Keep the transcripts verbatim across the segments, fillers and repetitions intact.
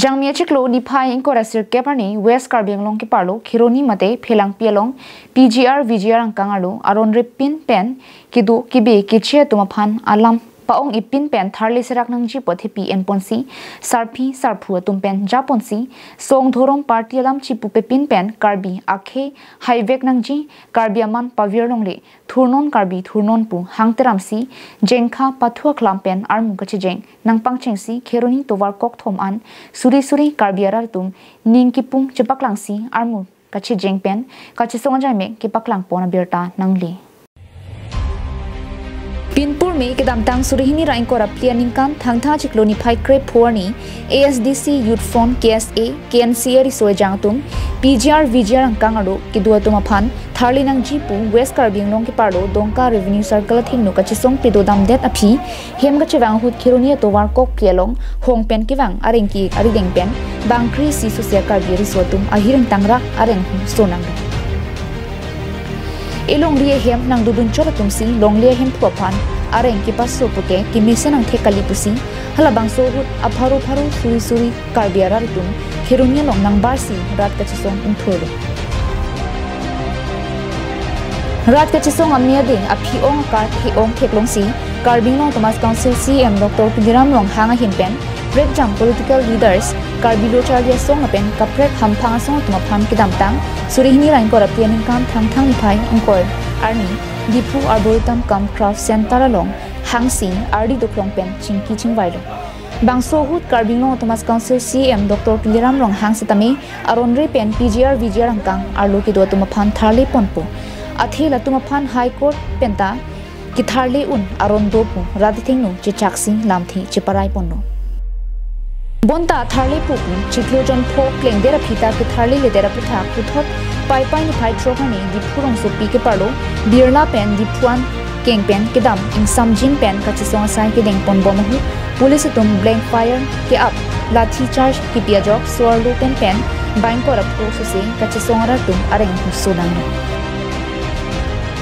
Jangmi achiklo niphai ingkoi ra sirkep arni West Karbi Anglong keparlo Kheroni mate Phelangpi along P G R V G R angkang arlo aron repin pen kedo kebe keche atum aphan alam pa-ong ipin pen tharli serak nangji pu athepi enponsi, sarpi sarpo atum pen japonsi, song dhorom party alam chipu pepin pen Karbi akhei haivek nangji, Karbi aman pavir longle, thurnon Karbi thurnon pu hangteramsi, jengkha pathu aklam pen armu kachejeng nangpangchengsi Kheroni tovar kokthom an suri suri Karbi arat atum ning kipung chepaklangsi armu kachejeng pen kachesong ajaimek kepaklangpon abirta nangle. Pinpur me kedamtang suri hini ra ingkoi ra phli aningkan Thangthang achiklo niphai krepho arni A S D C Youth Front, K S A, K N C A riso ejang atum P G R V G R angkang arlo kedo atum aphan tharli nangji pu West Karbi Anglong keparlo Dongka Revenue Circle athengno kachesong pedodamdet aphi hem kachevang ahut Kheroni atovar kokphli along hong pen kevang areng ki arideng pen bangkri si susia Karbi riso atum ahir ingtangrak areng hung so nanglo. Elongri ahem nangdodun chot atumsi longle ahemphu aphan areng kepaso puke kemesen angthek kali pusi halabangso ahut apharo pharo suri suri Karbi arat atum Kheroni along nangbarsi rat kachesong ingthurlo. Rat kachesong amia ding aphi ong akar the-ong theklongsi Karbi Anglong Autonomous Council C E M Doctor Tuliram Ronghang ahin pen prekjam political leaders, Karbi lo charli asong lapen kaprek hamphang asong atum aphan kedamtang suri hini ra ingkoi ra phli aningkan Thangthang niphai ingkoi arni Diphu Arboretum cum Craft Center along hangsi ardi doklong pen chingki chingvailo. Bangso ahut Karbi Anglong Autonomous Council C E M Doctor Tuliram Ronghang setame aron re pen P G R V G R angkang arlo kedo atum aphan tharle ponpo. Athe latum aphan High Court penta ketharle un aron do pu rat athengno chechaksi lamthe cheparai ponlo. Bonta tharle pu pu chiklo jon pho klengdet aphi ta ketharle ledet aputhak puthot Paipai niphai throk arni Diphu rongsopi keparlo Birla pen Diphu an keng pen kedam ingsamjin pen kachesong asai kedeng ponbom ahut police atum blank fire ke-ap, lathi charge kepi ajok so-arlo pen pen bang kora phu sose kachesong arat atum areng hung so nanglo.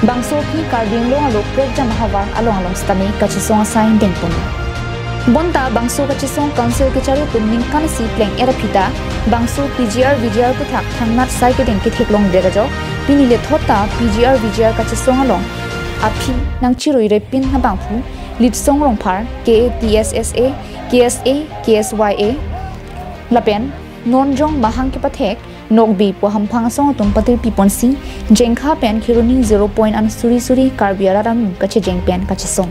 Bangso aphi Karbi Anglong arlo prekjam ahavar along along setame kachesong asai dengpon. Bonta bangso kachesong council kechari atum ningkan isi pleng-et aphi ta bangso P G R V G R aputhak thangnat sai kedeng ketheklongdet ajok pini lethot ta P G R V G R kachesong along aphi nangchirui repin nabangphu Litsong Rongphar, K A T S S A, K S A, K S Y A lapen non jong mahang kepathek nokbe pu hamphang asong atum patirpi ponsi Jengkha pen Kheroni zero point an suri suri Karbi arat amu kachejeng pen kachesong.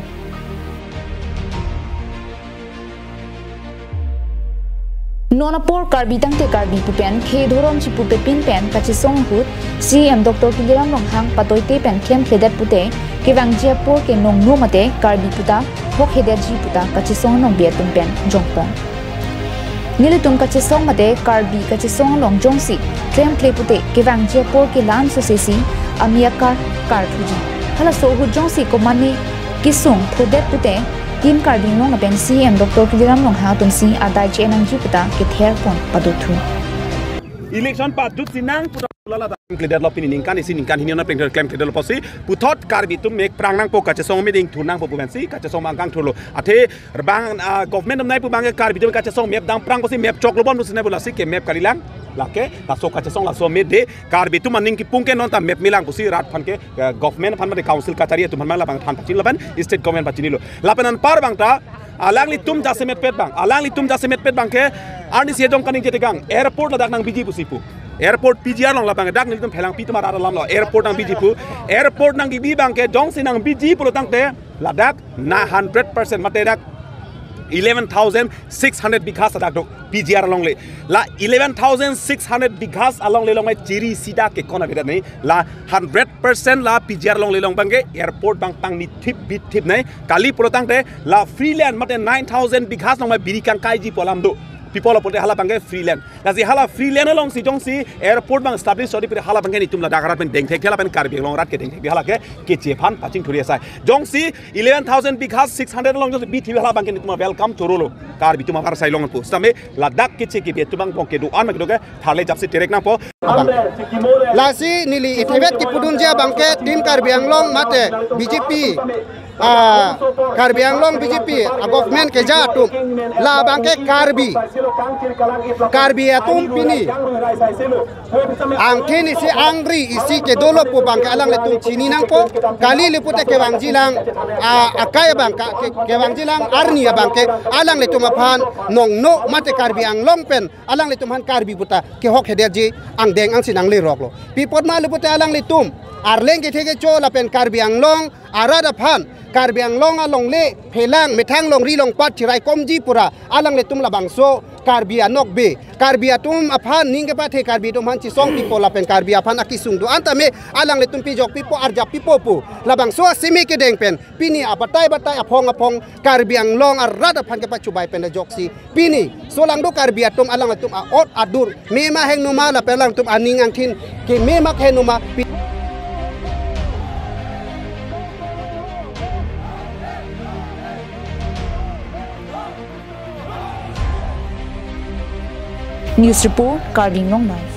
Non apor Karbi tangte Karbi pu pen khei dhorom chipu pepin pen kachesong ahut C E M Doctor Tuliram Ronghang patoite pen klemkledet pute kevangji apor ke nongno mate Karbi puta hokhedetji puta kachesong anong be atum pen jongpon. Nelitum kachesong mate Karbi kachesong along jongsi klemkle pute kevangji apor ke lan sosesi amia kar karthuji. Halaso ahut jongsi komane kesung phodet pute Team Karbi Anglong lapen C E M Doctor Tuliram Ronghang atumsi adai che-en nangji puta kether pon padothu. Election padut si nang puta lala da klemkledet lo pini ningkan isi ningkan hini na pleng klemkledet lo pusi puthot Karbi atum mek prang nangpo kachesong meding thu nangpo pu pensi kachesong bang kangthurlo. Athe bang, ah, government atum nai pu bang ke Karbi atum kachesong map dam prang pusi map choklo bon pusi nai pu lasi ke map kalilang. Lake laso kachesong laso mede Karbi atum aning kipung ke non ta map melang pusi rat aphan ke, eh, government aphan mate council kachari atum aphan mang labang than pachini lapen state government pachinilo. Lapen anpar bang ta alanglitum jasemetpet bang, alanglitum jasemetpet bang ke arnisi ejong kaningje tekang airport ladak nangbiji pusi pu. Airport P G R along labang dak nelitum Phelangpi atum arat alam lo airport nangbiji pu. Airport nangkebi bang ke jongsi nangbiji pulo tangte ladak na hundred percent mate dak eleven thousand six hundred bighas ladak do P G R alongle. La eleven thousand six hundred bighas alongle along mai chiri sida ke kona beda nei. La hundred percent la P G R alongle along bang ke airport bang pangni thip bit thip nei. Kali pulo tangte la free land mate nine thousand bighas along mai biri kangkaiji pu alam do. People apote hala bang ke free land. Lasi hala free land alongsi jongsi airport bang establish chodi pire hala bang ke nitum ladak arat pen dengthek hala pen Karbi Anglong arat ke dengthek hala ke keche aphan pachingthuri asai. Jongsi eleven thousand bighas six hundred along jongsi bithi hala bang ke nitum welcome chorolo. Karbi atum apar sai long pu. Setame ladak keche kebi atum bang bong kedo-an ma kedo ke tharle japsi terek nangpo. Lasi neli ithebet kipudunji abang ke Team Karbi Anglong mate B J P Ah, Karbi Anglong B J P a government keja atum labang ke Karbi, Karbi atum pini angthin isi angri isi kedo lo pu abang ke alanglitum chini nangpo. Kali le pute kevangjilang, ah, akai abang ke, ke, kevangjilang arni abang ke alanglitum aphan nongno mate Karbi Anglong pen alanglitum aphan Karbi puta kehok hedetji angdeng angsi nanglerok lo. Pi apot ma le pute alanglitum arleng kethe kecho lapen Karbi Anglong arat aphan, Karbi Anglong alongle phelang methang longri longpat chirai komji pura alanglitum labangso Karbi anokbe, Karbi atum aphan ning kepathe, Karbi atum aphan chisong pipo lapen Karbi aphan akesung do-an tame alanglitum pejok pipo, arjap pipo pu labangso aseme kedeng pen pini abatai batai aphong aphong Karbi Anglong arat aphan kepachubai pen ajoksi pini solangdo Karbi atum alanglitum a-ot adur mema hengnoma lapen alangtum aning angthin kemema hengnoma pi- News report, Karbi Anglong Live.